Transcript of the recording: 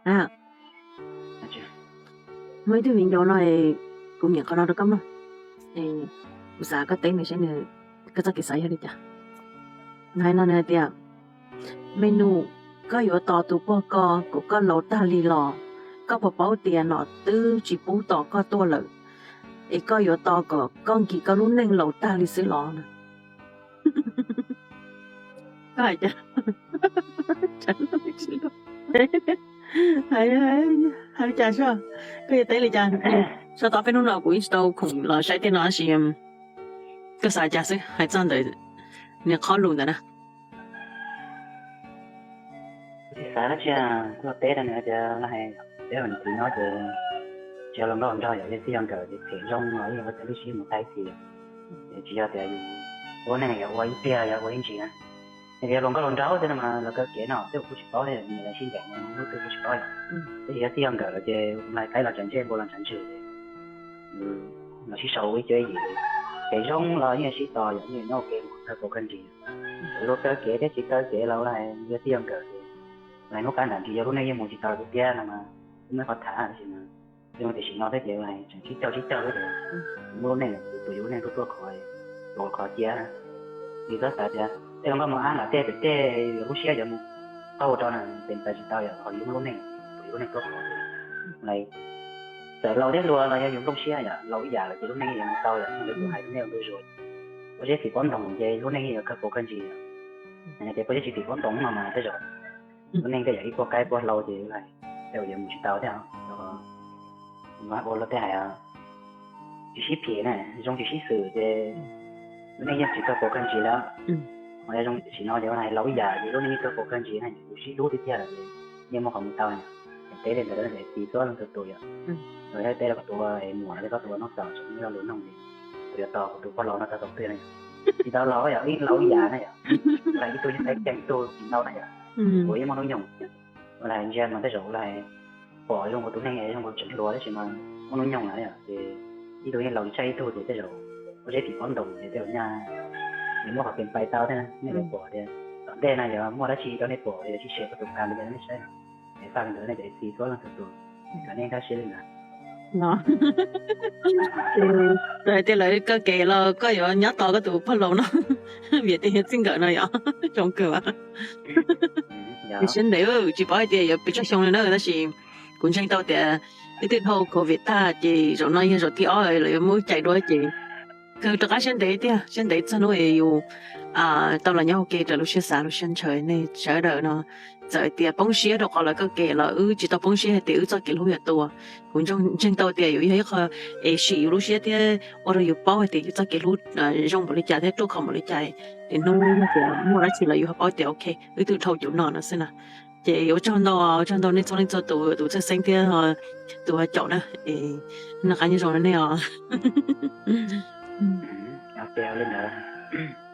A, muaj ib tug viv ncaus no, kuv niam qhov no rau koj mloog, kuv xav koj teb nws seb nws, koj txoj kev xav yog li cas. Nws hais no, nws hais tias, me nus, koj yuav tos tus pog ko kom koj laus tag li los? Koj puas paub tias nom twb tsis pub tos koj tuaj lawm, es koj yuav tos kom koj nkim koj lub neej laus tag li xwb los na? Koj hais cas? Hais li cas sua? Koj yuav teb li cas? Sau tau peb hnub no kuv ib tsis tau khoom los saib tej no tab sis koj xav cas xwb hais txog ntawm niag qhob lus ntawd na. Tsis xav dab tsi, kuv teb rau nws tias, los hais teb rau nws txiv no ces tsis yog hluas nkauj hluas nraug yom, yog txij yog nkawm ces phem zoo los yeej ua txawv lub siab mus tag ib txhis. Ces tsis yog tias yus lub neej yuav ua ib pliag yog ua ib ntsis na. Yog hluas nkauj hluas nraug xwb no mas los kaw kev no tej kuv tsis paub thiab, nws sib ncaim lub twg kuv tsis paub yom. Tab sis yog txij yog nkawm lawm ces lais qaib los tsav ntsej, npua los tsav ntswg, los sib sau ua ib cuab ib yim. Phem zoo los yeej sib tos yom, yeej nyob ua ke mus kawg kaus kawg ntsis. Luag kaw kev thiab tsis kaw kev los lais yog txij yog nkawm ces lais hnub qab nram ntsis yog lub neej yeej mus tsis tau tiag tiag no mas kuj muaj qhov tham tab sis mas zoo tiam sim no thiab ces lais tseem sib caug sib caug thiab ces muaj lub neej tus yus lub neej tuaj tuaj qhov, tuaj qhov cia. Yus txhob xav tias tej hluas nkauj mus ab nram tej pem tej yus lub siab yuav mus qaug rau na, tes tais tsis tau yom, qhov yus muaj lub neej, tus yus lub neej tuaj qhov lais. Txawm laus thiab hluas los yog yus nplooj siab yom, laus ib yam lawm ces lub neej yuav mus tau yom, li kuv hais nej ua ntu zus. Ua zeb phim pob ntoos ces lub neej yuav kawg kaus kawg ntsis yom. Ces ua zeb tsis phim pob ntoos no mas tej zaum lub neej tej yam ib puag qaib puag hlau ces lais tej zaum yuav mus tsis tau thiab. Ua luag tej hais tsis sib phim na, zoo tsis sib xwm ces lub neej yeej tsis kawg kaus kawg ntsis lawm. Ho yog zoo tiam sim no ces hais laus ib yam ces lub neej yeej kawg kaus kawg ntsis na, yus sib hlub tiag tiag lawm ces yeej muaj qhov mus tau. Teb li ntawd txiv txhua leej txhua tus yom. Los yog teb rau koj tus muam los yog koj tus noj xaus tseem muaj lo lus nug ces kuv yuav tos kuv tus pog laus no txog thaum twg na yom. Tsis tau laus yom, yeej laus ib yam na yom. Lais ib tug yeej tau ceev ib tug tsis tau na yom. Kuv yeej muaj hnub nyoog, lais ntsia mas tej zaum lais pom zoo kuv tus neeg zoo kuv tseem hluas tab sis mas muaj hnub nyoog lawm yom, ces ib tug yeej laus tshaj ib tug ces tej zaum ua zeb phim pob ntoos ces tej zaum nyaj yuav muaj qhov kev pais tau thiab. Nej yuav pom tias tom ntej no yuav muaj dab tsi rau nej pom, yuav tsis share koj tus kas li nej saib. Es faj li ntawd nej cov txiv txhua leej txhua tus, kom nej nkag siab li ntawd. Hais tias lawv kaw kev los koj yuav nyob tos koj tus pog laus no, vim tias yog txij nkawm no yom. Zoo kawg. Siab ntev, tsis paub hais tias yuav pes tsawg xyoo li na tab sis kuv ntseeg tau tias ib tug dhau covid tag ces zaum no yog zaum thib ob lawv yuav muab cais dua ces kawg rov qab siab ntev tiag, siab ntev txog hnub yus tau los nyob ua ke raws lub siab xav lub siab ntshaw. Nej sawv daws no txawm tias poob siab rau qhov lawv kaw kev los wb tsis tau poob siab hais tias wb txoj kev hlub yuav tuag. Kuv ntseeg tau tias yus yog ib qho es sim yus lub siab thiab ua rau yus paub hais tias yus txoj kev hlub zoo npaum li cas thiab ruaj khov npaum li cas. Ces hnub yog tias muaj dab tsi los yus ho paub tias ok, wb twb dhau cov no no xwb na. Ces ua tsaug ntau, ua tsaug ntau nej txhua leej txhua tus, tus txhawj xeeb thiab tus caum na. Noj qab nyob zoo nej os. Li ntawd.